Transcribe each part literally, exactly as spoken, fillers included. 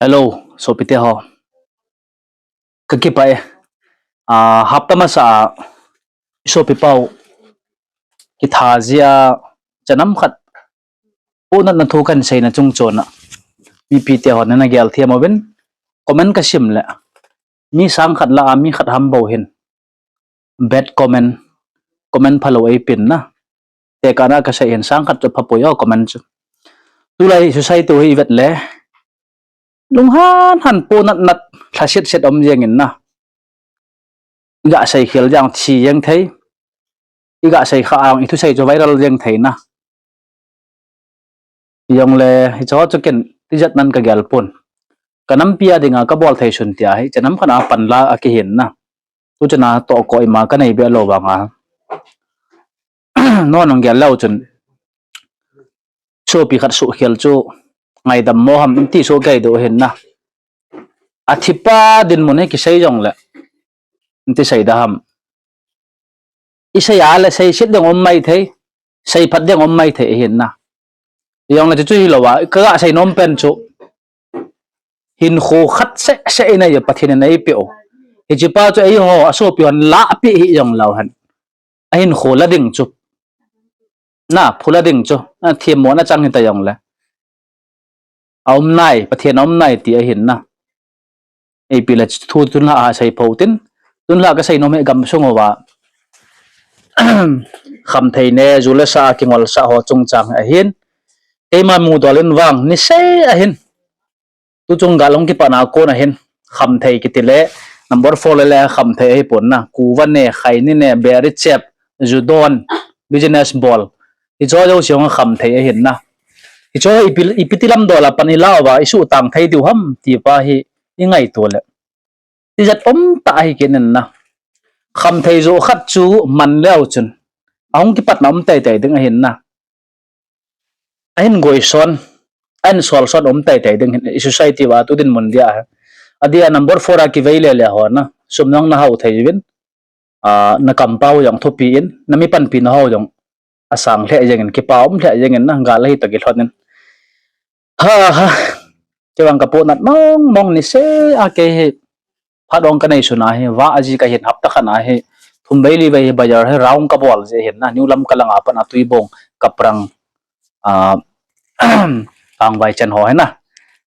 Hello, sopite ho. Kakipah e. Ah, hapta masa a sopi pau kitha jia chanam khat ponatna thu kahin seina chung chon a, mipite hon nana gel thiam uvin, comment kasim le mi sang khat lah a mi khat ham bou hin bad comment, comment phalou eipen na. Tekahna kasei hin sang khat chu phapoi o comment chu. Tulai society hi ivet le lunghan han ponatnat lhasetset um jeng in na. Iga sei khel jeng thi jeng thei. Iga sei kha ang ithusei chu viral jeng thei na. Hijongle hicheho chu ken tijat nan kagel pon. Kanampi a dinga kabol thei sun tia hi chanam khat a panla akihin na. Tuchana tohkoh ima kanei be lou vanga, non nong gel leu chun sopi khat suhkhel chu ngaidam mo ham ti soh keidoh hin na. Athipa dinmun hi kisei jongle iti sei da ham. Isei a le seiset ding um maithei, seiphat ding um maithei ahin na. Hijongle chuchu hilouva kaga seinom pen chu hinkho khat sehseh inei Pathen in eipeh u. Hichepa chu eiho asopi hon lahpeh hijongleu hen, ahinkho la ding chu, na phula ding chu, athemmona chang hita jongle aum nai, Pathen aum nai ti ahin na. Ipi le thu tunlha a sei phou tin, tunlha kasei nom hi gamsung uva khamthei ne ju le sa kingolsah ho chungchang ahin. Keima mudol in vang nisei ahin, tuchung gal hung kipatna kon ahin khamthei kiti le number four le le khamthei ahipon na, kuva ne, khaini ne, beri chep, ju don, business bol, hicheho jouse hung khamthei ahin na. Hicheho ipi, ipi ti lamdol a pan ilah uva isuhtang thei diu ham tipa hi ingaito le tijat umtah ahi kit in na. Khamthei joh khat chu man leu chun ahung kipatna um teitei ding ahin na. Ahin goison, ahin solson um teitei ding hin i society uva tu dinmun dia hi. Adia number four a kivei lele ho na, sum jong nahao thei uvin, ah, nakampau jong thupi in, nami panpi naho jong asang lheh jeng in, kipa um lheh jeng in na, gal ahi toh kilhon in. Ha ha. Kei vang kaponat mong mong nisei a kei hi phat ong kanei sun a hi, vah aji kahin hapta khat a hi thum vei li vei hi bazar hi round kabol ji ahin na, New Lamka langa pat a Tuibong, Kaprang, ah, Kangvai chan ho hi na.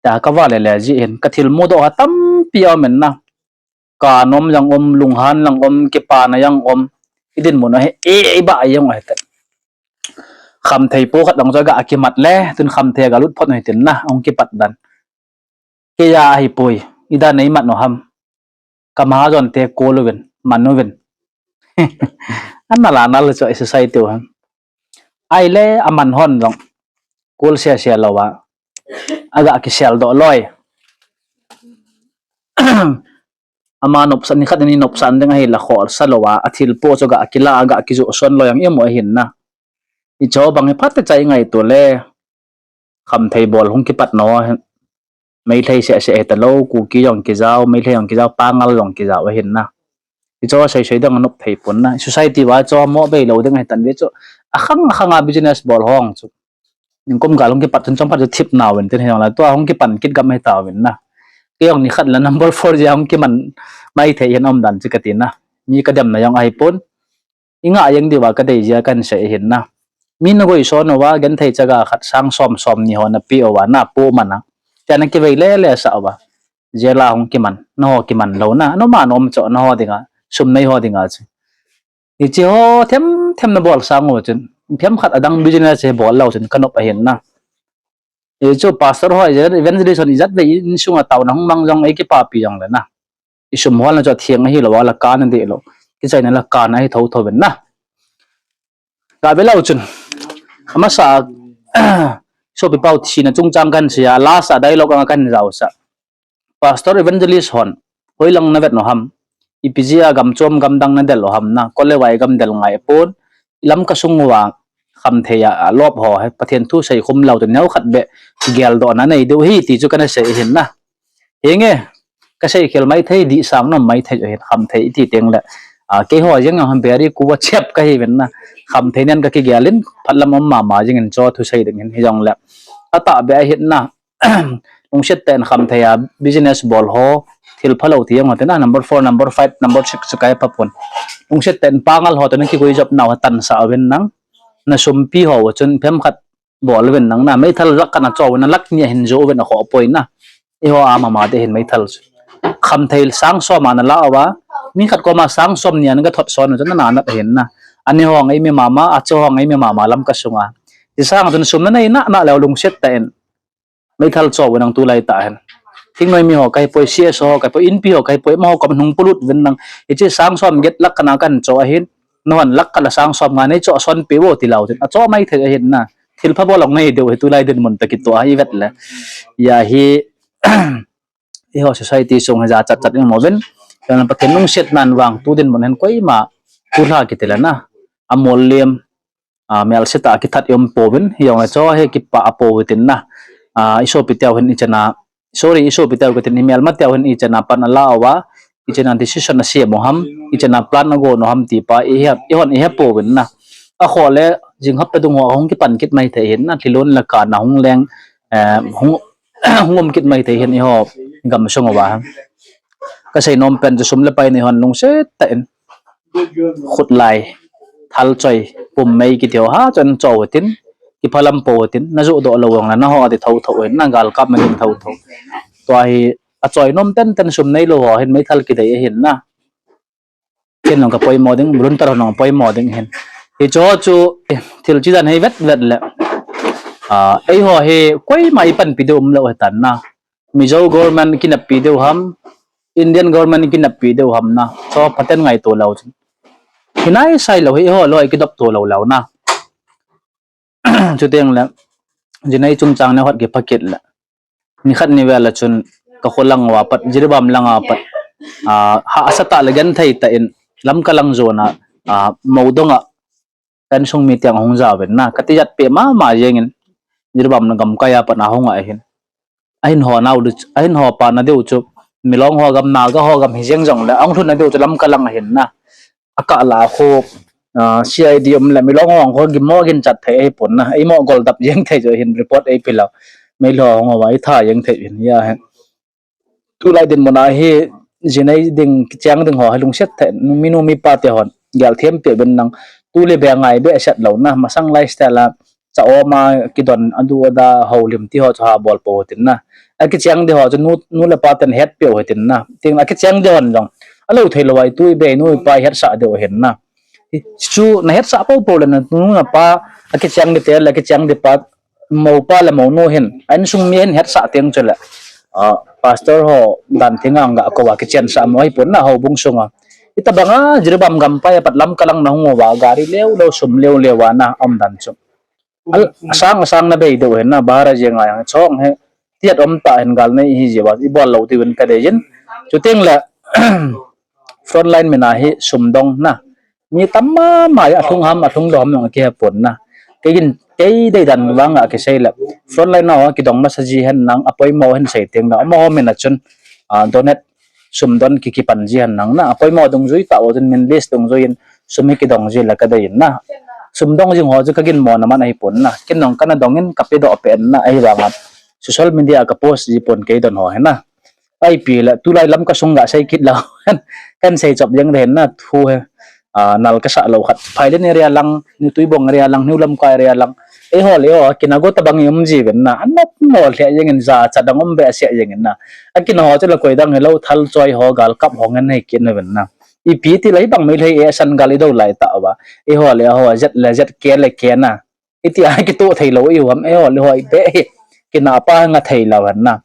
Tia kavah lele ji ahin, kathil mudoh a tampi aum in na. Ka nom jong um, lunghan jong um, kipana jong um, idinmun u hi, e, ibah jong u hite. Khamthei po khat jong chu aga kimat le, tun khamthei aga lut phot u hitin na, ahung kipat dan. Keija ahipoi, idan neimat u ham. Kamahajon te kol uvin, man uvin. Anal anal chu i society u ham. Ahile aman hon jong kol sese louva aga kiseldoh loi. Ama nopsan, nikhat ni nopsan ding ahile khohsa louva, athil po chu aga kila, aga kijoh son loi jong imu ahin na. Hicheho bang hi phatecha ingaito le khamthei bol hung kipat nau hi Meitei seh seh hitalou, Kuki jong kijao, Meitei jong kijao, Pangal jong kijao ahin na. Hicheho sei sei ding anop thei pon na. Society uva chu mo bei lou ding ahitan ve chu. Akhang akhang a business bol hong chu. Nikum gal hung kipat chun chomkhat chu thip nauvin tin hijongle tua hung kipan kit gam hitauvin na. Kei jong nikhat le number four jeh a hung kiman maithei hin umdan chu kati na. Mi kademna jong ahipon. Ingah jeng diuva kadei jeh a kahin sei ahin na. Mi nagoison uva genthei chaga khat sang som, som ni ho napeh uva napoh man a, tia nakivei lele sah uva, jail a hung kiman, naho kiman lou na, naman um chu naho dinga, sum nei ho dinga chu. Hicheho them them nabol sang u chun themkhat adang business hi bol lou chun kanop ahin na. Hichu pastor ho, evangelist hon ijatvei insunga taona hung mang jong eikipapi jongle na, isum holna chu atheng ahilouva la kana dehlou, kichaina la kana ahi thotho uvin na. Gave leu chun, amasa sopi pau thina chungchang kahin sei a, last a dialogue anga kahin jaosah. Pastor, evangelist hon hoilang navet u ham? Ipi jeh a gamchom gamdang nadel u ham na? Kol le vai gam del ngai pon, iLamka sung uva khamthei a alop ho hi Pathen thu seikhum lou chu neokhat beh geldohna nei diu ahi ti chu kana sei ahin na. Henge, kasei khel maithei, dihsang nom maithei ahin, khamthei iti tengle, a, keiho jeng jong ham beri kuva chep kahiuvin na. Khamthei nen kakigel in phatlam um mama jeng in chu thusei ding hin hijongle, atahbeh ahin na. Lungset tah in khamthei a business bol ho, thil phalou ti jong ho te na, number four, number five, number six chu kahe pha pon. Lungset tah in pangal ho toh na kigoi jop nau ha tansah uvin nang. Na sumpi ho chun phem khat bol uvin nang na, meithal lakh khat na cho uvin na, lakh ni ahin jo uvin akhoh poi na. Eiho a mama te hin meithal chu. Khamthei sang som a na la uva, mi khat koma sang som ni a na ga thot son u chun na na nat ahin na. Ani ho ngai mi mama, achu ho ngai mi mama Lamka sunga. Ti sang chun sum na nei na na lou lungset tah in. Meithal cho uvin nang tulai tah hin. Thingnoi mi ho kahi poi, C S O ho kahi poi, Inpi ho kahi poi, amaho kom nung polut uvin nang. Hiche sang som get lakh khat na kan cho ahin. Nahon lakh khat la sang som nga nei cho son pe vo ti lou chun. Acho mai thei ahin na. Thil pha bol long nei deu hi tulai dinmun toh kitoh ahi vet le. Hia hi eiho society sung hi jachat chat in mo uvin. Kana Pathen lungset nan vang tu dinmun hin koima tulha kiti le na. Amol lem, a, melse tah a kithat i um pouvin, hijongle cho hi kipah a pou hitin na. A, i sopi teu hin i chana, sorry, i sopi teu katin, i melma teu hin i chana pan a la uva, i chana decision a sem u ham, i chana plan a gon u ham ti pa, i he, i hon i he pouvin na. Akhoh le, jing hapta dung ho, hung kipan kit mai thei hin na, thilon le kana hung leng, eh, hung, hung um kit mai thei hin eiho gam sung uva. Ka sei nom pen chu sum le pai nei hon lungset tah in. Khut lai, thal choi, pum mei kiti ho ha, chun cho u tin, kiphalam pou u tin, na joh doh lou vang la, na ho ati thotho u hin, na galkap na ding thotho. Tua hi, achoi nom tenten sum neilou ho hin, meithal kidei ahin na. Ken nung ka poimo ding, volunteer ho nung poimo ding hin. Hicho chu, thil chi dan hi vet vet le. Ah, eiho hi, koima i panpi ding umlou hitan na. Mizo government kineppi diu ham, Indian government kineppi diu ham na. Cho phaten ngaito lou chun. Hinai sai lou hi eiho loi kidop to lou lou na. Chuteng le, jinei chungchang neo khat kipha kit le. Nikhat nivel a chun, ka kho lang uva pat, Jiribam lang a pat. Ah, hahsa tah le genthei tah in, Lamka lang jon a, ah, Moudong a, ka insung mi tiang ahung ja uvin na, ka tijat peh mama jeng in, Jiribam na gamkai a pat na hung a hin. Ahin ho nau, ahin ho pa na diu chu, Milong ho gam, Naga ho gam hi jeng jong le, ahung lhun na diu chu Lamka lang ahin na. Akah la khu, ah, C I D um le, Milong ho hung khu gimo ginchat thei ahi pon na, eimo goldap jeng thei chu hin report eipe lou. Meilhei ho hung uva, i tha jeng thei hin, hia hin. Tulai dinmun a hi, jinei ding, kicheng ding ho, hi lungset thei, minu mipa te hon, gel them peh uvin nang, tu le be ngai behseh lou na, masang lifestyle a, cha oma, kidon, adu ada, houlim ti ho, chu ha bol pou u tin na. Akicheng ding ho, chu nu, nu le pa ten het peh u hitin na. Tin akicheng ding hon jong, alou thei lou a, i tu i be, i nu i pa i hetsah diu hin na. Chu na hetsah pou pou le na, nu na pa, akicheng ding te, le akicheng ding pa, mou pa le mou nu hin, a insung mi hin hetsah teng chu le. Ah, pastor ho dan thing a nga ko a kichensah mo ahi pon na houbung sunga. Hitabang a, Jiribam gampai a pat Lamka lang na hung uva, gari leo leo sum leo leo a na um dan chu. Al, asang, asang na bei diu hin na, bahar a jeng a jong chong hi, tiat um tah hin gal nei hi jiu va, i bol lou diu vin ka dei jin. Chuteng le, frontline mi na hi sum dong na. Mi tam mama a lhung ham, alhung lou ham jong kihe pon na. Kei gin, kei dei dan vang a kisei le. Frontline na ho kidong masa ji hen nang, apoimo hen sei teng le. Amaho min a chun, ah, donate sum don ki, kipan ji hen nang na. Apoimo dungjui tah u chun min list dungjui in sum hi kidong ji le ka dei in na. Sum dong jing ho chu ka ginmo na man ahi pon na. Ken jong kana dong in ka pe doh pen na ahi vang a. Social media ka post ji pon kei don ho hi na. Ipi le, tulai Lamka sung ga sei kit lou. Kan sei chop jeng den na thu hi. Ah, nal ka sa lou khat. Phailen area lang, New Tuibong area lang, New Lamka area lang. Eiho le eiho, kinago tabang i um ji uvin na. Anop mo le jeng in jachat dang um behseh jeng in na. Akin ho chu le koi dang hilou, thal choi ho, galkap ho ngen hei kin uvin na. Ipi ti le hibang Meitei e san gal i do lai tah uva. Eiho le eiho, jet le jet, ke le ke na. Iti a kitoh thei lou i u ham, eiho le eiho i be hi. Kina pa nga thei lou hen na.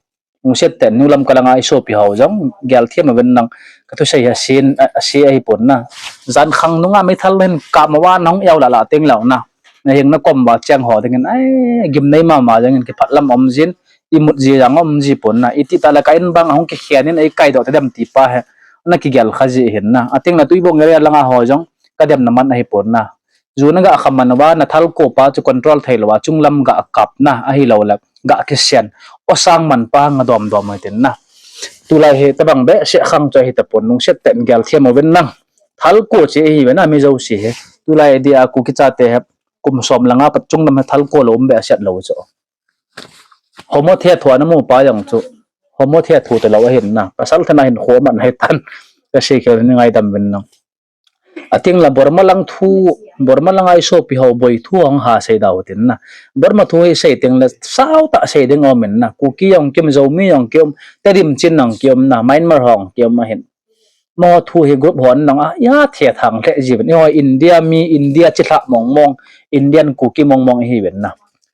Lungset tah in New Lamka lang a i sopi ho jong, gel them uvin nang, ka thusei hi asen, a, ase ahi pon na. Jan khang nung a meithal hin kap mo va nahung iau la la teng lou na. Na hing na kom va cheng ho ding in, ai, gimnei mama jeng in kiphat lam um jin, imut ji jang um ji pon na. Iti tah le ka in bang ahung kikhen in ei kai doh ta dem ti pa hi. Na kigel kha ji hin na. Ateng na Tuibong area lang a ho jong, ka dem na man ahi pon na. Ju na ga kha man uva, na thal ko pa chu control thei lou a, chung lam ga kap na, ahilou le, ga kisen. O sang man pa nga dom dom hitin na. Tulai hi tabang behseh khang chu ahi tapon lungset tah in gel them uvin nang. Thal ko chu ahi ve na mi jouse hi. Tulai dia Kuki chate hi kum som lang a pat chung lam hi thal ko lou um behseh lou chu. Homo thethu ana mu pa jong chu homo thethu talou ahin na. Pasal thana hin khoman ahi tan. Kasei khel ni ngaidam uvin nang. Ating la Burma lang thu, Burma lang a isopi ho boi thu hung ha sei dau tin na. Burma thu hi sei teng le sao tah sei ding um in na. Kuki jong kium, Zomi jong kium, Tedim Chin jong kium na, Myanmar ho jong kium ahin. Mo thu hi group hon nang a, ya the thang le ji uvin. Eiho India mi, India chilha mong mong, Indian Kuki mong mong ihi uvin na.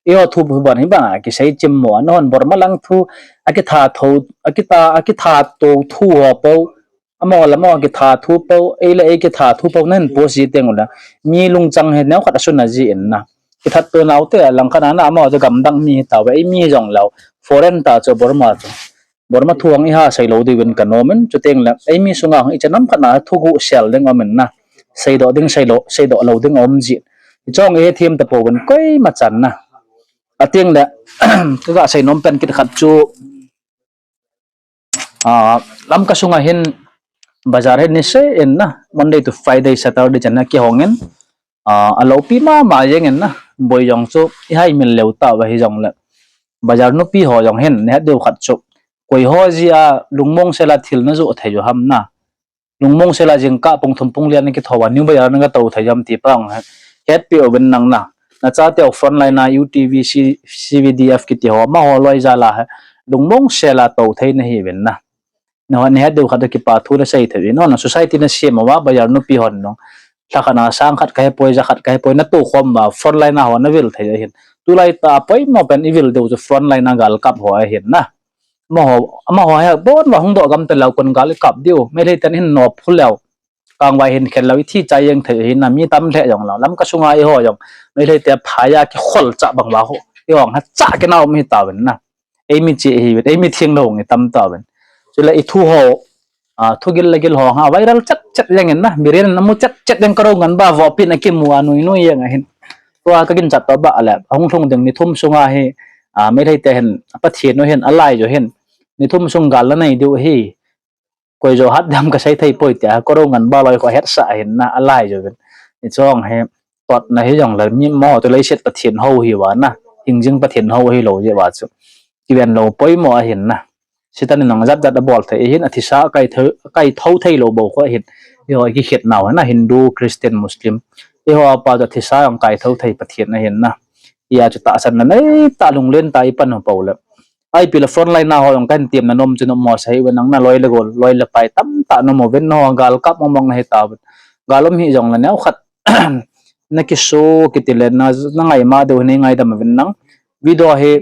Eiho thu bu ban hi bang a kisei chim mo, anon Burma lang thu, akitha tho, akitha, akitha to thu ho po, amo le amo kitha thu po, ei le ei kitha thu po, nan post ji teng ula. Mi lungchang he neo khat asun a ji in na. Kithat to nau te lang khat ana amo chu gamdang mi hi tauve, ei mi jong lou. Foreign ta chu Burma chu. Burma thu hung iha sei lou diuvin ka nom in, chuteng le, ei mi sunga hung i chanam khat na thu gu sel ding um in na. Seidoh ding, seilou, seidoh lou ding um ji. Ichong ihe thim ta pouvin koima chan na. Ating le, ka ga sei nom pen kit khat chu, Ah, Lamka sunga hin bazar hin niseh in na, Monday to Friday, Saturday chan a kihong in, ah, alopi mama jeng in na, boi jong chu ihai min leu tauve hijong le. Bazar nupi ho jong hin, nihat deu khat chu. Koi ho jia lungmong sela thil najoh thei u ham na. Lungmong sela jingkah pung thum pung li a nakithou a, New Bazar naka tou thei u ham ti pa hung he. Hetpi uvin nang na. Nachate u frontline a U T V, C-, C V D F kiti ho, amaho loi jal a he. Lungmong sela tou thei nahi uvin na. Nangho nihat deu khat a kipa thu nasei thei uvin. Nangho society nasem uva, bazar nupi hon nung. Lha khat na sang khat kahe poi, ja khat kahe poi, natoh khom uva, frontline a ho navil thei ahin. Tulai tah a poimo pen ivil deu chu frontline a galkap ho ahin na. Amaho, amaho hi abon uva hung doh gam talou kon gal ikap diu. Meitei ten hin nop khu leu. Kangvai hin khel lou ithi chai jeng thei hin na mi tam lheh jong lou. Lamka sunga eiho jong. Meitei te phai a kikhol cha bang uva ho. Eiho ha cha kinau mi tauvin na. Ei mi chi hi vet, ei mi thing lou ngi tam tauvin. Chule i thu ho, a, thu gil le gil ho ha viral chat chat jeng in na. Biren na mu chat chat jeng karo ngan ba vo pin a kimu a nui nui jeng ahin. Tua ka gin chat to ba le. Hung lhung ding ni thum sunga hi, a, Meitei te hin, Pathen u hin, alai jo hin. Ni thum sung gal la nei diu hi. Koi jo hat dam kasei thei poi tia, koro ngan ba loi kho hetsah ahin na, alai jo vin. Ichong hi, tot na hijong le, mi mo tu leiset Pathen hou hi uva na, hingjing Pathen hou hilou jeh uva chu. Kiven lou poimo ahin na. Satan in nang jat jat abol thei ahin, athisa kai thou, kai thou thei lou bou kho ahin. Eiho kikhet nau na, Hindu, Christian, Muslim. Eiho apa chu athisa jong kai thou thei Pathen ahin na. Ia chu tahsan na nei, ta lunglen ta ipan ho pou le. Ipi le frontline a ho jong kahin temna nom chu nom mo sa hi ve nang na loi le gol, loi le pai tamtah nom uvin nangho galkap mong mong nahi tauvin. Gal um hijong le neo khat na kisu kiti le na, na ngaima diu hi nei ngaidam uvin nang. Video hi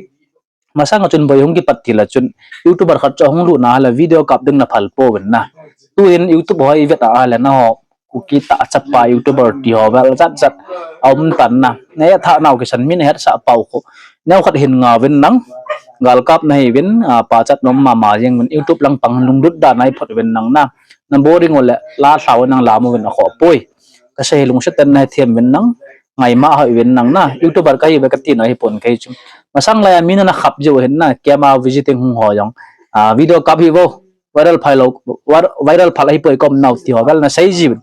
masang a chun boi hung kipat ti le chun YouTuber khat chu ahung lut na le video kap ding na phal pouvin na. Tuhin YouTube ho ivet a le nangho Kuki tah chapa YouTuber ti ho vel jat jat aum tan na. Nei athah nau kisan min hetsah pau kho. Neo khat hin nga uvin nang. Galkap nahi uvin, a, pachat nom mama jeng uvin YouTube lang pang lunglut dan a iphot uvin nang na. Na boring u le la lhau nang lam uvin akhoh poi. Kasei hi lungset ten na hethem uvin nang. Ngaima hoi uvin nang na. YouTuber kahi ve kati na hipon kei chu. Masang lai a mi na na khap jiu hin na. Kema visiting hung ho jong. A, video kap hi vo. Viral phal lou, vir-, viral phal ahi poi kom nau ti ho vel na sei ji uvin.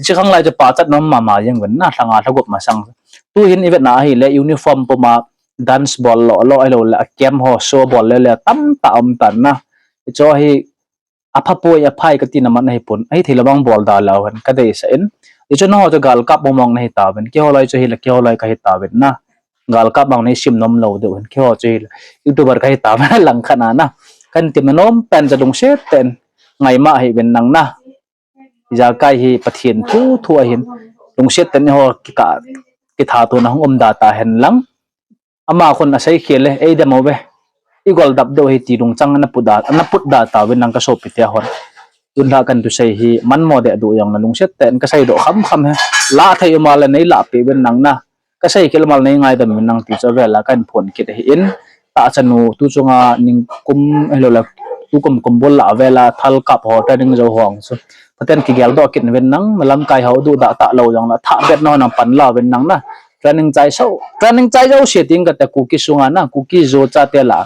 Chi khang lai chu pachat nom mama jeng uvin na, lhanga lhagup masang. Tuhin ivet na ahile uniform puma dance bol lo lo ahilou le, a camp ho show bol le le tamtah um tan na. Icho hi apha poi aphai kati na man ahipon. Ahithei le bang bol da lou hen kadeisah in. Icho nangho chu galkap mong mong nahi tauvin. Keiho loi chu hile keiho loi kahi tauvin na. Galkap bang nei sim nom lou diu hin, keiho chu hile YouTuber kahi tauvin lang khat na na. Kahin temna nom pen chu lungset ten ngaima hi uvin nang na. Ijakai hi Pathen thu thu ahin lungset ten eiho kikah kitha tona hung um da ta hen lang. Ama khun asei khel le, ei dem uve. Igol dap diu ahi ti lungchang na put da, na put da tauvin nang kasopi te hon. Tun lha kahin thusei hi man mo deh diu jong na lungset ten kasei doh kham kham he. La thei um a le nei lahpeh uvin nang na. Kasei khel mal nei ngaidam uvin nang ti chu avel a kahin phon kit ahin. Tahchanu tu chunga ningkum ahilou le tukum kum bul lah vel a thal kap ho training jou ho chu. Pathen kigel doh kit uvin nang, na lamkai ho duh dah tah lou jong le thah bet na ho nang pan la uvin nang na. Training chai so, training chai jouse ting kate Kuki sunga na, Kuki Zo chate la.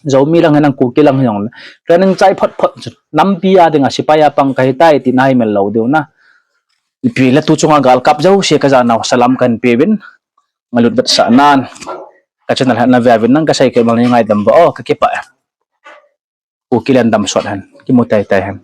Zomi lang hinang Kuki lang hijong le. Training chai phot phot chu. Nampi a dinga sipai a pang kahi tai ti na hi mel lou diu na. Ipi le tu chunga galkap jouse ka jana salam kahin pe uvin. Ngalut vetsah nan. Ka channel hi nave uvin lang kasei kit bang le ngaidam uva o, kakipah e. Kuki len damsot hen, kimu teitei hen.